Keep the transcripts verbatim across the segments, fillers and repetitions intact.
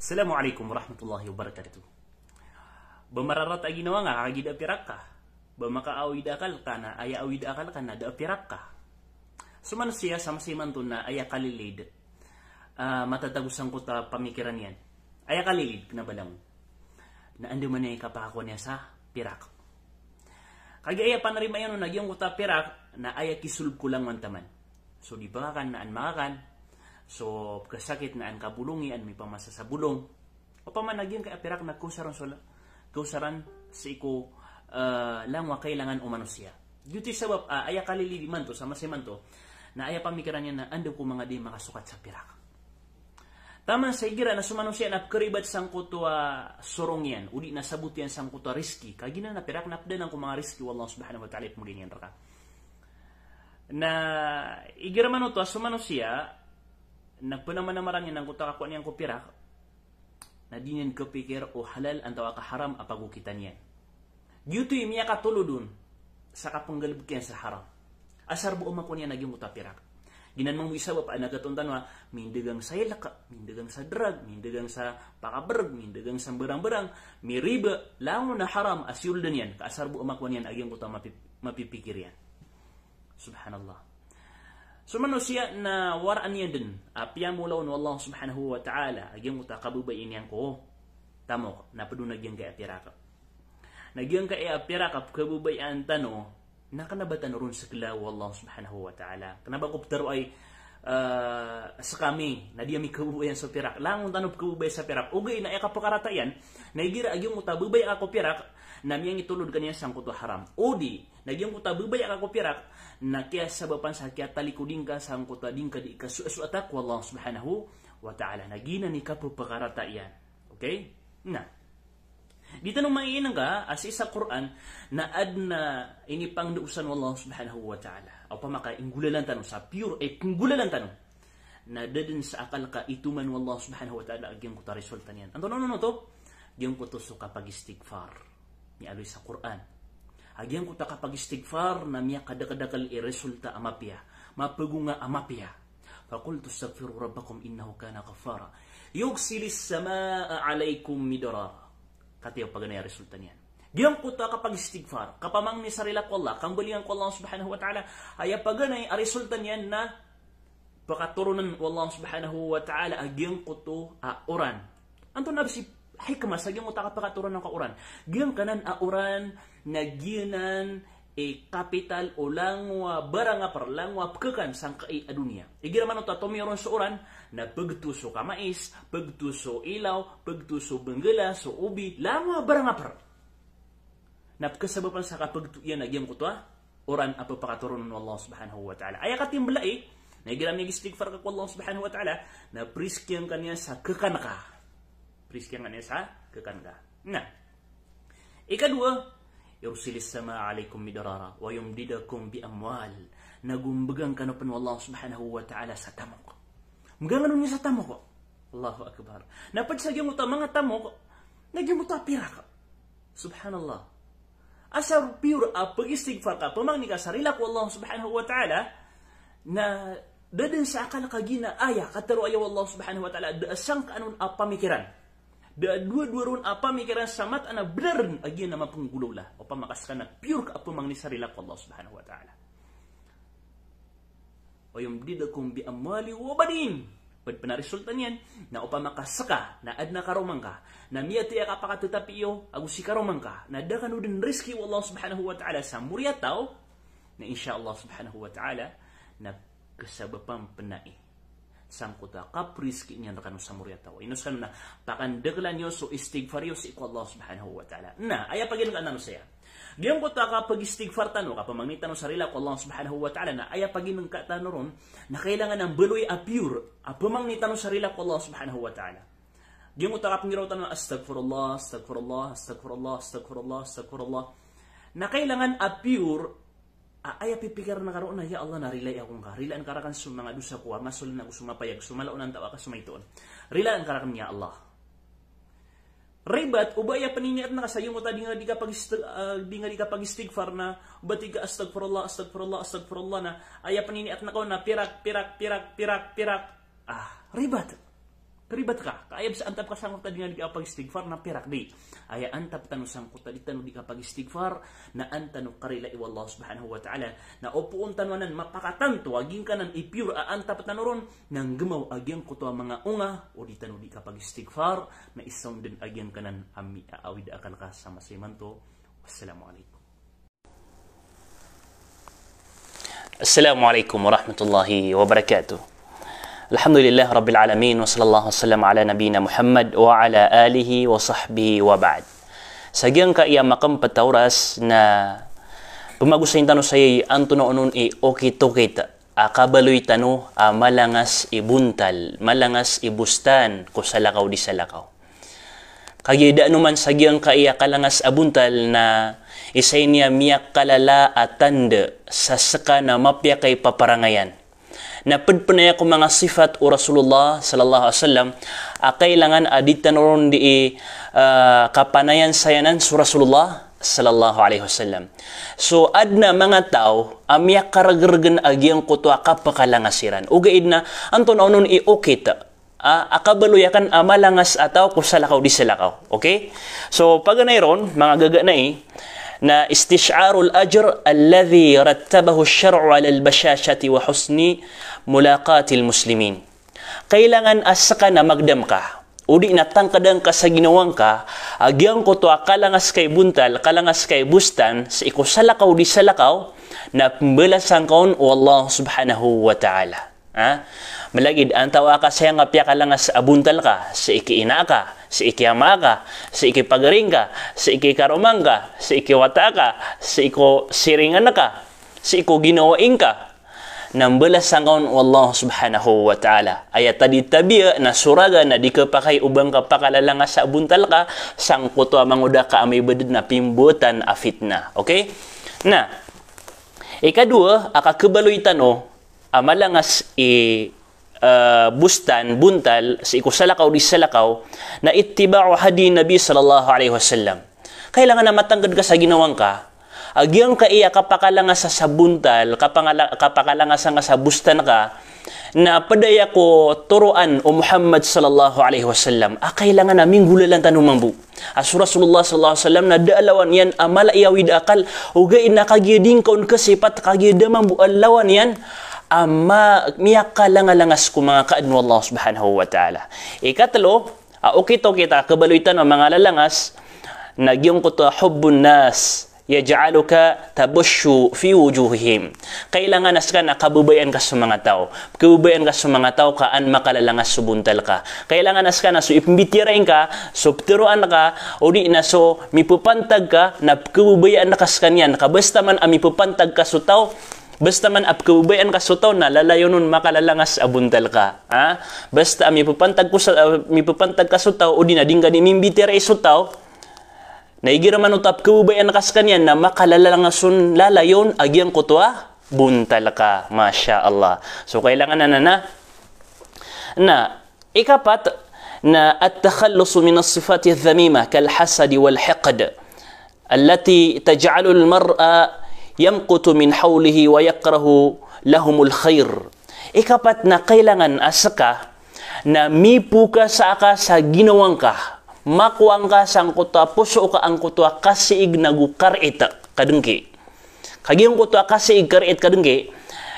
Assalamu alaikum warahmatullahi wabarakatuh. Ba mararata a ginawa nga ka kagiya da a pirak ka. Ba makaawid a akal ka na aya awid a akal ka na da a pirak ka. So manosiya sa masa imanto na aya kalilid, ah, matatago sangkoto a pamikiran iyan. Aya kalilid, kena ba langon na andamanaya i kapakakowa niyan sa pirak. Kagiya aya panarima iyan on na giyangkoto a pirak na aya kisolb ko langowan taman. So di pakakan na an makakan. So pekasakit na an kabolongi, an mipamasa sa bolong. Opama na giyangkai a pirak na kaosaran so la-, kaosaran sii ko, eh, langowan a kailangan o manosiya. Giyoto i sabap, ah, aya kalilid imanto, sa masa imanto, na aya pamikiran iyan na anda ko manga di makasokat sa pirak. Taman sa igira na so manosiya na pekeribat sangkoto a sorong iyan, odi na sabot iyan sangkoto a rizki. Kagiya na pirak na ped anan ko manga rizki o Allah Subhanahu wa Ta'ala i pembegay niyan reka. Na igira manoto a so manosiya na penamanamaran iyan angkoto a kakowa niyan ko pirak, na di niyan kepikir o halal antawaa ka haram a pagokitan iyan. Giyoto i miyakatolod on sa kapenggalebek iyan sa haram. Asar bo a makowa niyan a giyangkoto a pirak. Giyanan mambo i sabap a na katoon tano a mindagang sa ilek, mindagang sa drug, mindagang sa pakabereg, mindagang sa mberangberang, miriba, langon a haram a siyoldan iyan, ka asar bo a makowa niyan a giyangkoto a mapi-, mapipikir iyan. Subhanallah. So manosiya na waraan iyan den a piyamolaon o Allah Subhanahu wa Ta'ala a giyangkoto a kababayai niyan ko tamok, na ped on a giyangkai a pirak. Na giyangkai a pirak a pekababayaan tano, na kena ba tano ron sekela o Allah Subhanahu wa Ta'ala. Kena ba ko petaro ay, eh, sekami, na di ami kababayaan so pirak. Langon tano pekababaya sa pirak. Ogaid na aya kapekarata iyan, na igira a giyangkoto a babaya ka ko pirak, na miyangitolod ka niyan sangkoto a haram. Odi na giyangkoto a babaya ka ko pirak na kiyasabapan sa kiyatalikodi ngka sangkoto a di ngka di kasoasoata ko Allah Subhanahu wa Ta'ala. Na giyanan i kapepakarata iyan. Okay? Na di tano maiinengka a sii sa Qur'an na aden a inipangdaosan o Allah Subhanahu wa Ta'ala. Opama ka inggolalan tano sa pure, eh, inggolalan tano, na da den sa akal ka itoman o Allah Subhanahu wa Ta'ala a giyangkoto a resulta niyan. Antonaa oto? Giyangkoto so kapagistigfar. Miyaaloy sa Qur'an a giyangkoto a kapagistigfar na miyakadakedakel i resulta a mapiya, mapegonga a mapiya. Faqultu astaghfiru rabbakum innahu kana ghaffara, yursilis samaa alaikum midrara. Katii o paganay a resulta niyan. Giyangkoto a kapagistigfar, kapamangni sa rila ko Allah, kambalingan ko Allah Subhanahu wa Ta'ala, aya paganay a resulta niyan na pakatoronen o Allah Subhanahu wa Ta'ala a giyangkoto a oran. Antonaa bes i hikmah sa giyangkoto a kapakatoronen ko oran? Giyangkanan a oran na giyanan i kapital o langowan a barangaper, langowan a pekekan sangkai a doniya. Igira manoto a tomiyoron so oran, na pegto so kamais, pegto so ilaw, pegto so benggela, so obi, langowan a barangaper. Na pekesabapan sa kapegto iyan a giyangkoto a oran a pepakatoronen o Allah Subhanahu wa Ta'ala. Aya katimbelai, na igira miyagistigfar ka ko Allah Subhanahu wa Ta'ala, na perizkian ka niyan sa kekan ka. Perizkian ka niyan sa kekan ka. Na ikadowa, yursilis samaa alaikum midrara wa yumdidukum bi amwal. Na go mbegan kano pen o Allah Subhanahu wa Ta'ala sa tamok. Mbegan kano niyan sa tamok. Allahu Akbar. Na ped sa giyangkoto a manga tamok na giyangkoto a pirak. Subhanallah. Asar pure a pagistigfar ka, pamangni ka sa rila ko Allah Subhanahu wa Ta'ala, na da den sa akal ka giyanan a aya katero aya o Allah Subhanahu wa Ta'ala, da a sangkaan on a pamikiran. Da a dowa-dowa ron a pamikiran sa mataan a benar den a giyanan a mapenggolawla. Opama ka seka na pure ka a pamangni sa rila ko Allah Subhanahu wa Ta'ala. Wa yumdidukum bi amwali wa banin. Ped pen a resulta niyan na opama ka seka na aden a karoma ngka, na miyathay a kapakatetapii iyo ago si karoma ngka, na da kano den rizki o Allah Subhanahu wa Ta'ala sa moriyataw, na insha Allah Subhanahu wa Ta'ala na kesabapan pen ai sangkoto a kaperizki niyan rekano sa moriyataw. Ino sekano na pakandakelan iyo so istigfar iyo sii ko Allah Subhanahu wa Ta'ala. Na aya paginengkaan tano saya, giyangkoto a kapagistigfar tano, kapamangni tano sa rila ko Allah Subhanahu wa Ta'ala, na aya paginengka tano ron na kailangan a mbaloy a pure a pamangni tano sa rila ko Allah Subhanahu wa Ta'ala. Giyangkoto a kapengiraw tano, astaghfirullah, astaghfirullah, astaghfirullah, astaghfirullah, astaghfirullah. Na kailangan a pure a aya pipikiren ka ron na, ya Allah, na rilai ako ngka. Rilaan ka raken so manga dosa ko a masolen ago so mapayag, so mala o antawaa ka, so maito on. Rilaan ka raken, ya Allah. Ribat o ba aya peniniat na ka sa giyangkoto a di nga di kapagist-, ah, di nga di kapagistigfar na, o ba tig ka astaghfirullah, astaghfirullah, astaghfirullah na aya peniniat na ka on na pirak, pirak, pirak, pirak, pirak. Ah, ribat. Karibat ka, ka aya bes a antap ka sangkoto a di nga di kapag-istighfar na pirak di. Aya antap tano sangkoto a di tano di kapag-istighfar, na an tano karilai o Allah subhanahu wa ta'ala. Na opoon tano anan mapakatanto a giyangkanan i pure a antap tano ron, na nggemaw a giyangkoto a manga onga o di tano di kapag-istighfar, na isa on den a giyangkanan a miyaawid a akal ka sa masa imanto. Wassalamu alaikum. Assalamu alaikum warahmatullahi wabarakatuh. Alhamdulillah Rabbil Alamin, wa sallallahu wa sallam ala nabiyina Muhammad wa ala alihi wa sahbihi wa ba'd. Sa giyangkaya makempet a oras na pemagosayin tano saya i antonaa onon i okit-okit a kabaloy tano a malangas i bontal, malangas i bostan ko salakaw di salakaw. Kagiya da a noman sa giyangkaya kalangas a bontal na isa ini a miyakalala a tanda sa seka na mapiya kay paparangayan. Na ped pen aya ko manga sifat o Rasulullah sallallahu alaihi wasallam a kailangan a di tano ron di, eh, kapanayansayanan so Rasulullah sallallahu alaihi wasallam. So aden a manga taw a miyakaregeregen a giyangkoto a kapekalangasiran. Ogaid na antonaa onon i okit a, a kabaloy aken a malangas a taw ko salakaw di salakaw. Okay? So paganay ron, manga gaga na i, na istish'arul ajr alladhi rattabahu ash-shar'u ala al-bashashati wa husni mulaqatil muslimin. Kailangan a seka na magdam ka, o di na tangkeda ngka sa ginawa ngka a giyangkoto a kalangas kay bontal, kalangas kay bostan sii ko salakaw di salakaw, na pembalasan ka on o Allah subhanahu wa ta'ala. Ha? Malagid antawaa ka saya nga piyakalangas a bontal ka sii ki ina ka, sii ki ama ka, sii ki pagari ngka, sii ki karoma ngka, sii ki wata ka, sii ko siringan ka, sii ko ginawai ngka, na mbalasan ka on o Allah subhanahu wa ta'ala. Aya tadi tabiya na so raga na di kepakay o ba ngka pakalalangasa a bontal ka sangkoto a mangoda ka a mibeded na pimbotan a fitna. Okay? Na ikadowa a kakebaloy tano a malangas i, eh, bostan, bontal sii ko salakaw di salakaw, na ittiba'u hadi Nabi sallallahu alaihi wasallam. Kailangan a matangked ka sa ginawa ngka a giyangkaya kapakalangas sa bontal, kapangala-, kapakalangas angka sa bostan ka, na ped aya ko toroan o Muhammad sallallahu alaihi wasallam a kailangan a minggolalan tano mambo. A so Rasulullah sallallahu alaihi wasallam na da a lawan iyan a mala i awid a akal, ogaid na kagiya di ngka on kesipat, kagiya da mambo a lawan iyan a ma-, miyakalangalangas ko manga kaadn o Allah subhanahu wa ta'ala. Ikatelo a okit-okit a kabaloy tano a manga lalangas na giyangkoto a hubbun nas yaj'aluka tabushu fi wujuhihim. Kailangan a seka na kababayaan ka so manga taw. Kababayaan ka so manga taw ka an makalalangas so bontal ka. Kailangan a seka na so ipembitiyarai ngka, so petoroan ka, o di na so mipepantag ka, na pekababayaan ka sekaniyan. Ka basta man a mipepantag ka so taw, basta man a pekababayaan ka so taw, na lalayon on makalalangas a bontal ka. Ha? Basta a mipepantag ko sa, a mipepantag ka so taw, o di na di ngka di mimbitiyarai so taw, na igira man oto a pekababayaan ka sekaniyan na makalalangas on, lalayon a giyangkoto a bontal ka. Masha Allah. So kailangan anan a, na ikapat na at-takhallusu min as-sifati adh-dhamimah kal hasadi wal hiqd allati taj'alul mar'a yamqutu min hawlihi wa yakrahu lahumul khair. Ikapat na kailangan a seka na mipokasa ka sa ginawa ngka, makowa ngka sangkoto a poso ka angkoto a kasiig nago karait ka dengki. Ka giyangkoto a kasiig karait ka dengki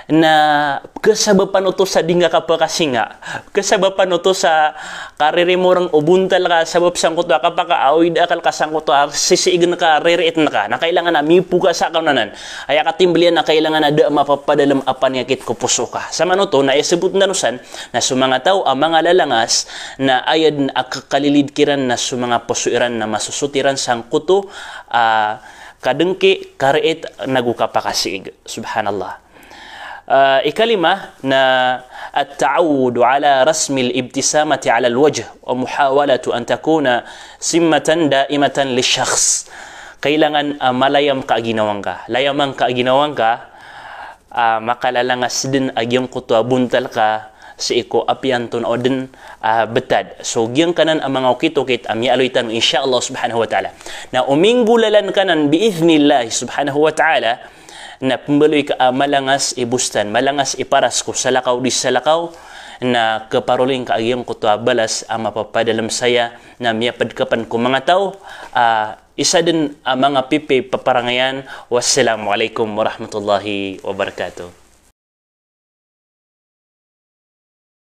na kesabapan oto sa di ngka kapakasinga, kesabapan oto sa karirimoreng o bontal ka sabap sangkoto a kapakaawid a akal ka sangkoto a sisiig ngka, rirait ngka. Na kailangan a mipokasa ka on anan. Aya katimbel iyan na kailangan a da a mapapadalem a paniyakit ko poso ka. Samanoto na aya sebot tano san na so manga taw a manga lalangas na aya den a kekalilid kiran na so manga poso iran na masosot iran sangkoto a kadengki, karait nago kapakasiig. Subhanallah. Ah, ikalima na at-ta'awwudu ala rasmil ibtisamati ala al-wajh wa muhawalatu an takuna simmatan daimatan lishakhs. Kailangan a malayam ka a ginawa ngka. Layama ngka a ginawa ngka a makalalangas den a giyangkoto a bontal ka sii ko apiya antonaa den a betad. So giyangkanan a manga okit-okit a miyaaloy tano insha Allah subhanahu wa ta'ala. Na o minggolalan ka nan bi'idhnillah subhanahu wa ta'ala, na pembaloy ka a malangas i bostan, malangas i paras ko salakaw di salakaw, na kaparoling ka a giyangkoto a balas a mapapadalm saya, na miyapd ka pn ko manga taw a isa dn a manga pipiya i paparangayan. Wassalamu alaikum warahmatullahi wabarakatuh.